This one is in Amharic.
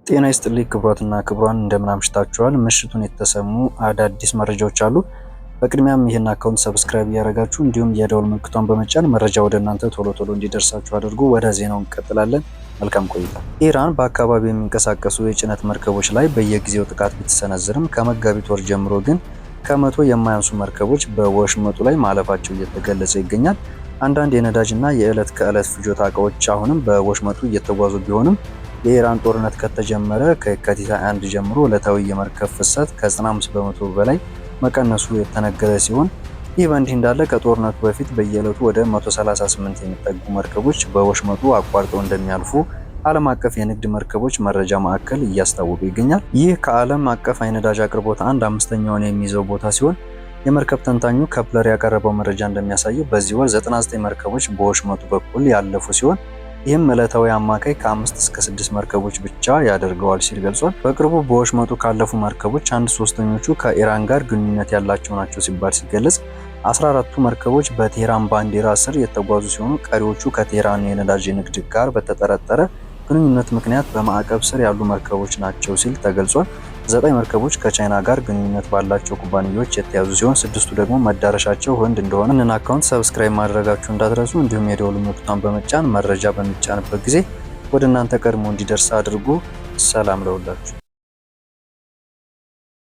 ጤና ይስጥልኝ ክቡራትና ክቡራን፣ እንደምን አምሽታችኋል? ምሽቱን የተሰሙ አዳዲስ መረጃዎች አሉ። በቅድሚያም ይህን account subscribe እያደረጋችሁ እንዲሁም የደወል ምልክቷን በመጫን መረጃ ወደ እናንተ ቶሎ ቶሎ እንዲደርሳችሁ አድርጉ። ወደ ዜናው እንቀጥላለን። መልካም ቆይታ። ኢራን በአካባቢው የሚንቀሳቀሱ የጭነት መርከቦች ላይ በየጊዜው ጥቃት ብትሰነዝርም ከመጋቢት ወር ጀምሮ ግን ከ100 የማያንሱ መርከቦች በወሽመጡ ላይ ማለፋቸው እየተገለጸ ይገኛል። አንዳንድ የነዳጅ እና የዕለት ከዕለት ፍጆታ እቃዎች አሁንም በወሽመጡ እየተጓዙ ቢሆንም የኢራን ጦርነት ከተጀመረ ከየካቲት 21 ጀምሮ ዕለታዊ የመርከብ ፍሰት ከ95% በላይ መቀነሱ የተነገረ ሲሆን፣ ይህ በእንዲህ እንዳለ ከጦርነቱ በፊት በየዕለቱ ወደ 138 የሚጠጉ መርከቦች በወሽመጡ አቋርጠው እንደሚያልፉ ዓለም አቀፍ የንግድ መርከቦች መረጃ ማዕከል እያስታወቀ ይገኛል። ይህ ከዓለም አቀፍ የነዳጅ አቅርቦት አንድ አምስተኛውን የሚይዘው ቦታ ሲሆን፣ የመርከብ ተንታኙ ከፕለር ያቀረበው መረጃ እንደሚያሳየው በዚህ ወር 99 መርከቦች በወሽመጡ በኩል ያለፉ ሲሆን ይህም ዕለታዊ አማካይ ከአምስት እስከ ስድስት መርከቦች ብቻ ያደርገዋል ሲል ገልጿል። በቅርቡ በወሽመጡ ካለፉ መርከቦች አንድ ሶስተኞቹ ከኢራን ጋር ግንኙነት ያላቸው ናቸው ሲባል ሲገለጽ፣ 14ቱ መርከቦች በቴህራን ባንዲራ ስር የተጓዙ ሲሆኑ ቀሪዎቹ ከቴህራን የነዳጅ ንግድ ጋር በተጠረጠረ ግንኙነት ምክንያት በማዕቀብ ስር ያሉ መርከቦች ናቸው ሲል ተገልጿል። ዘጠኝ መርከቦች ከቻይና ጋር ግንኙነት ባላቸው ኩባንያዎች የተያዙ ሲሆን ስድስቱ ደግሞ መዳረሻቸው ህንድ እንደሆነ። ይህንን account subscribe ማድረጋችሁ እንዳትረሱ፣ እንዲሁም የደወል ምልክቷን በመጫን መረጃ በሚጫንበት ጊዜ ወደ እናንተ ቀድሞ እንዲደርስ አድርጉ። ሰላም ለሁላችሁ።